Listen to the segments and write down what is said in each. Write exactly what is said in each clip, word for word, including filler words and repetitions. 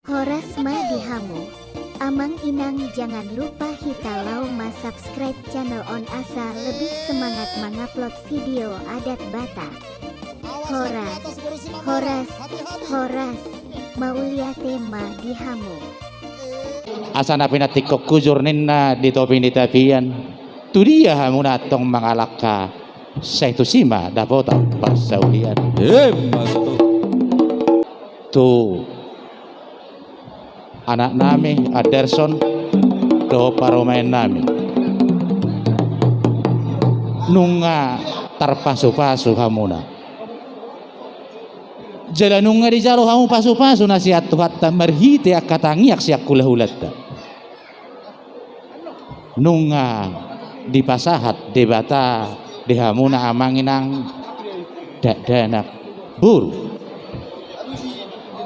Horas ma di hamu. Amang inang, jangan lupa hita lao ma subscribe channel on asa lebih semangat mangupload video adat Batak. Horas, horas, horas. Mauliate ma di hamu. Asa na pinantikhon hujur ninna di topi ni tapian. Tu dia hamuna antong mangalangka, sai tusi ma dapotan parsaulian. Emma tutu. Tu anaknami Anderson dohot parumaennami. Nunga tarpasupasu hamuna. Jala nunga dijalo hamu pasupasu na sian Tuhanta marhite angka tangiang sian hulahulanta. Nunga dipasahat Debata di hamuna amang inang, dakdanak, boru.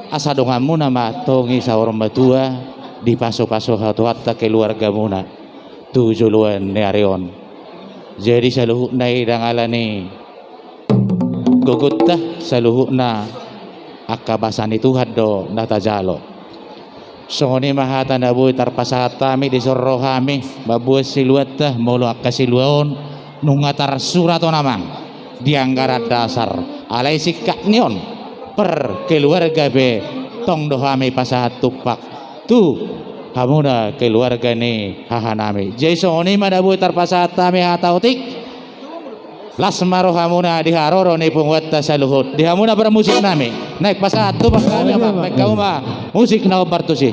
Asa donganmuna ma antong i saur matua dipasupasu Tuhanta keluargamuna tu joloan ni ari on. Jadi saluhutna i ndang ala ni gogonta, saluhutna angka basa ni Tuhan do na tajalo. Songon i ma hata na boi tarpasahat hami, dison ro hami mamboan siluanta, molo angka silua on nunga tarsurat on amang di anggaran dasar. Alai singkat ni on, per keluarga pe tong do hami pasahat tumpak tu hamuna keluarga ni hahanami. Jadi songon i ma na boi tarpasahat hami hata otik. Las ma rohamuna di haroro ni punguanta saluhut. Di hamuna parmusiknami, naeng pasahat tumpak hami amang, baen hamu ma musik na hombar tusi.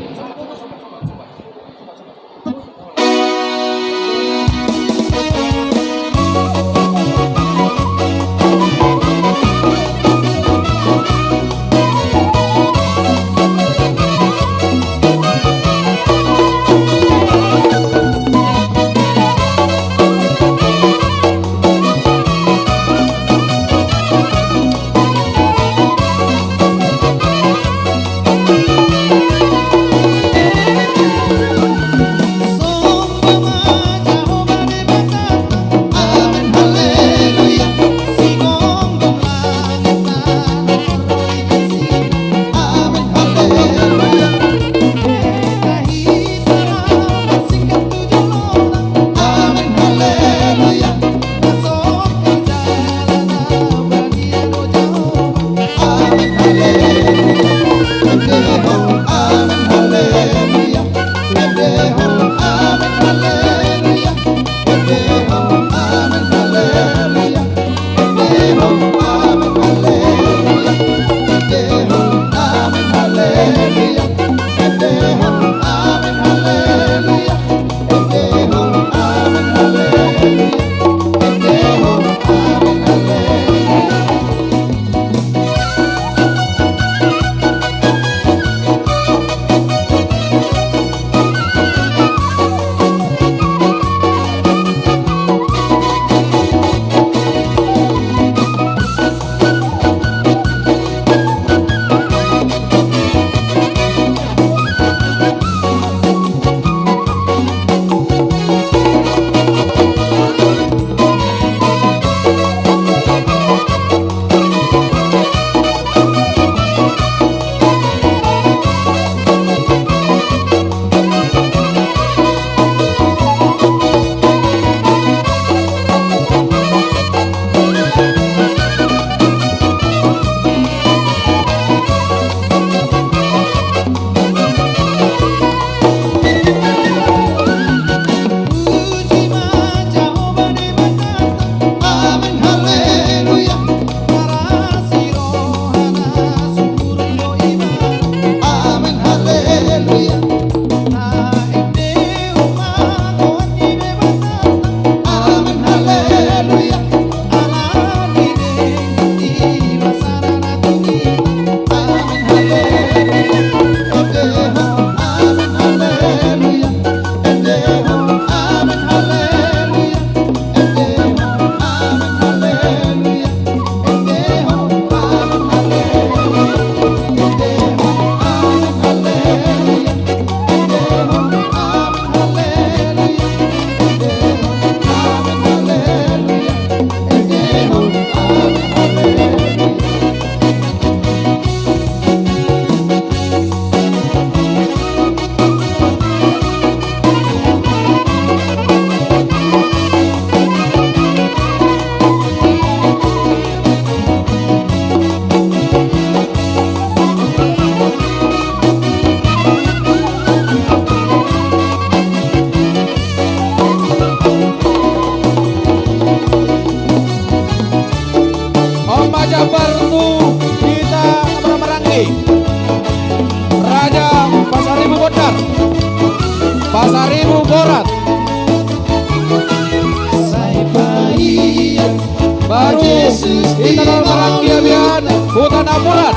Hita na maranggi abian, Huta Napuran,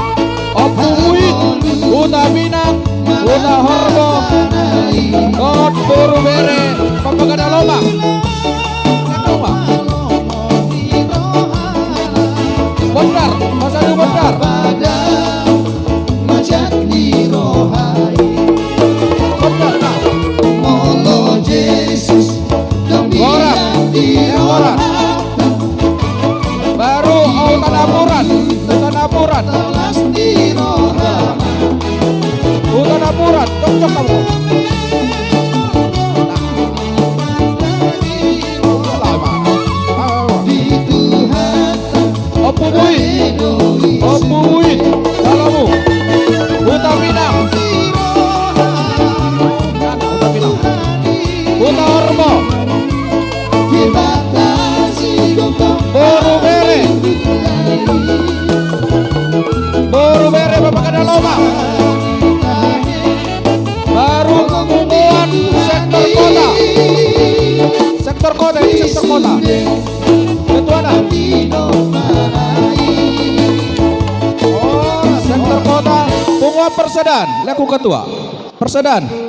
Ompu Buin, Huta Pinang, Huta Horbo, dohot boru bere Papaga na lomak. Bondar, Pasadu Bondar. Bondar, nah. Gorat, eh, Gorat. Baru, oh, Huta Napuran, Huta Napuran. Huta Napuran, cocok kamu. Ompu Buin, Ompu Buin, Talamu, Huta Pinang, Huta Pinang, Huta Horbo, boru bere, boru bere Papaga na lomak. Baru punguan sektor kota. Sektor kota, ini sektor kota. Ketua dah. Oh, sektor kota. Punguan Persadaan, laku ketua. Persadaan.